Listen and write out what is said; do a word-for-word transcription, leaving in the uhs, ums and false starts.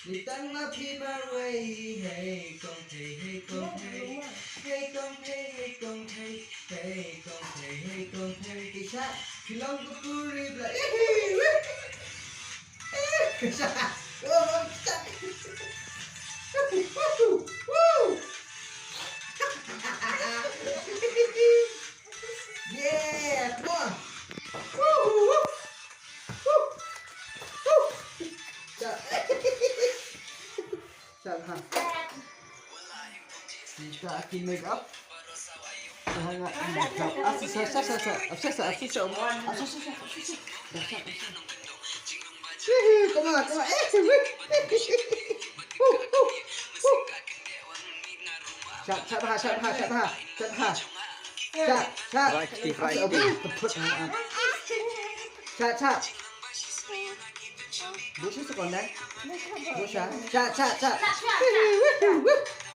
Li tang ma phi marwei, hei kong thei, hei kong thei, hei kong thei, hei kong thei, hei kong thei, hei kong thei. Ki shah, ki long ka puri bla. Ki shah. Oh, ki shah. Woo, woo, woo. Yeah, come on. Woo, woo, woo. Woo. Woo. Shah. Shah, ha. Kita aki make up. Hanga, make up. Asa, sa, sa, sa, sa. Asa, sa, asa, sa. Asa, sa, sa. Hihi, come on, come on. Eh, woo. Woo, woo, woo. Shah, shah, ha, shah, ha, shah, ha. Shah, ha. Shah, shah. Right, Steve, right. Shah, shah. Bush is on there. Bush, ha. Shah, shah, shah. Hihi, woo, woo.